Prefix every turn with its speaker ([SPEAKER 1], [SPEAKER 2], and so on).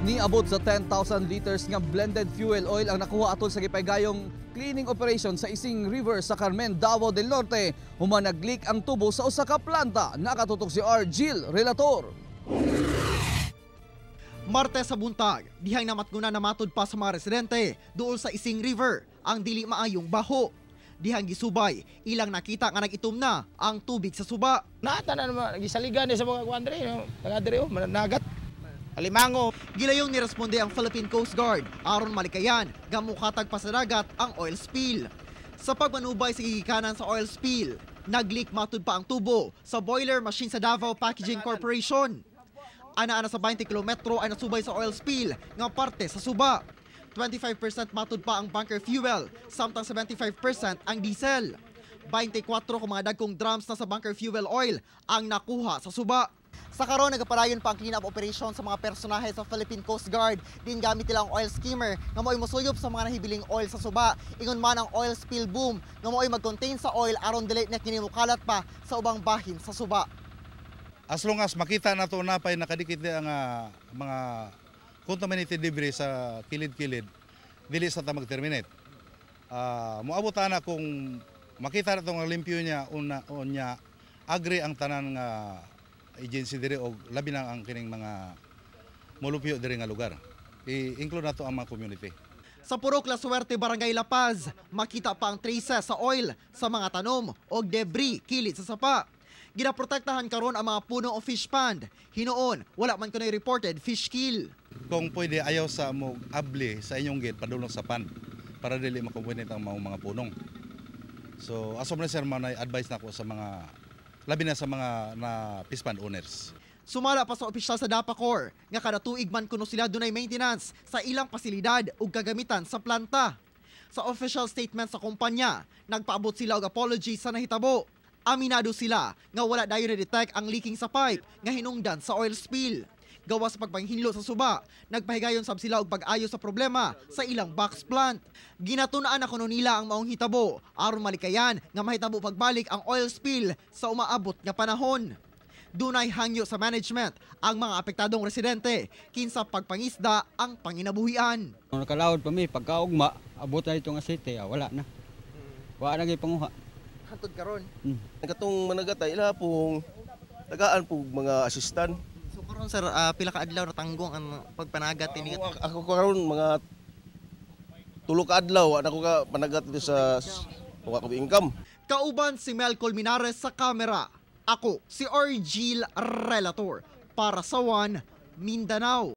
[SPEAKER 1] Niabot sa 10,000 liters nga blended fuel oil ang nakuha atol sa gipaygayong cleaning operation sa Ising River sa Carmen, Davao del Norte. Human nag-leak ang tubo sa usa ka planta. Nakatutok si R. Gil Relator.
[SPEAKER 2] Martes sa buntag, dihang namatnguna na matud pa sa mga residente duol sa Ising River ang dili maayong baho. Dihang gisubay, ilang nakita nga nag-itom na ang tubig sa suba.
[SPEAKER 3] Nata na naman, gisaligan ni sa mga kuan dre, no? Mga dre, oh, nagat. Alimango.
[SPEAKER 2] Gilayong niresponde ang Philippine Coast Guard aron malikayan nga mukatag pa sa dagat ang oil spill. Sa pagmanubay sa gigikanan sa oil spill, nag-leak matud pa ang tubo sa boiler machine sa Davao Packaging Corporation. Ana-ana sa 20 kilometro ay nasubay sa oil spill nga parte sa suba. 25% matud pa ang bunker fuel, samtang 75% ang diesel. 24 ka mga dagkong drums na sa bunker fuel oil ang nakuha sa suba. Sa karon, nagapadayon pa ang clean-up operation sa mga personahe sa Philippine Coast Guard. Din gamit nila ang oil skimmer nga mo'y mosuyop sa mga nahibiling oil sa suba. Ingon man ang oil spill boom nga mo'y mag-contain sa oil aron dili na kini mokalat pa sa ubang bahin sa suba.
[SPEAKER 4] As long as makita na to napay nakadikit di ang mga contaminated debris sa kilid-kilid, dili sa ta mag-terminate. Moabot ana kung makita na to nga limpyo niya una unya agree ang tanan nga agency diri og labi na ang kining mga molupyo diri nga lugar. I-include na to ang mga community.
[SPEAKER 2] Sa Purok La Suerte, Barangay La Paz, makita pa ang traces sa oil sa mga tanom o debris kilid sa sapa. Ginaprotektahan karon ang mga puno o fish pond. Hinuon, wala man kunoy reported fish kill.
[SPEAKER 4] Kung pwede, ayaw sa mo abli sa inyong gate padulong sa pond para dili makumbinit ang mga punong. So as of now, sir, man advice nako sa mga labi na sa mga na fish pond owners.
[SPEAKER 2] Sumala pa sa opisyal sa Dapacor nga kada tuig man kuno sila dunay maintenance sa ilang pasilidad ug kagamitan sa planta. Sa official statement sa kumpanya, nagpaabot sila og apology sa nahitabo. Aminado sila nga wala dayon na-detect ang leaking sa pipe nga hinungdan sa oil spill. Gawas sa pagpanghinlo sa suba, nagpahigayon sab sila og pag-ayo sa problema sa ilang box plant. Ginatun-an na kuno nila ang maong hitabo aron malikayan nga mahitabo pagbalik ang oil spill sa umaabot nga panahon. Dunay hangyo sa management ang mga apektadong residente kinsa pagpangisda ang panginabuhian.
[SPEAKER 5] Nakalaod pa mi pagkaugma, abot na itong asete, wala na. Wala na gyud panguha.
[SPEAKER 2] Hantod karon.
[SPEAKER 6] Katong managatay ila pong tagaan po mga assistant.
[SPEAKER 2] So karon, sir, pila ka adlaw natanggong ang pagpanagat ini?
[SPEAKER 6] Ako karon mga 3 ka adlaw ana ko ka panagat dito sa wa ko income.
[SPEAKER 2] Kauban si Mel Colmenares sa kamera. Ako si Argil Relator para sa One Mindanao.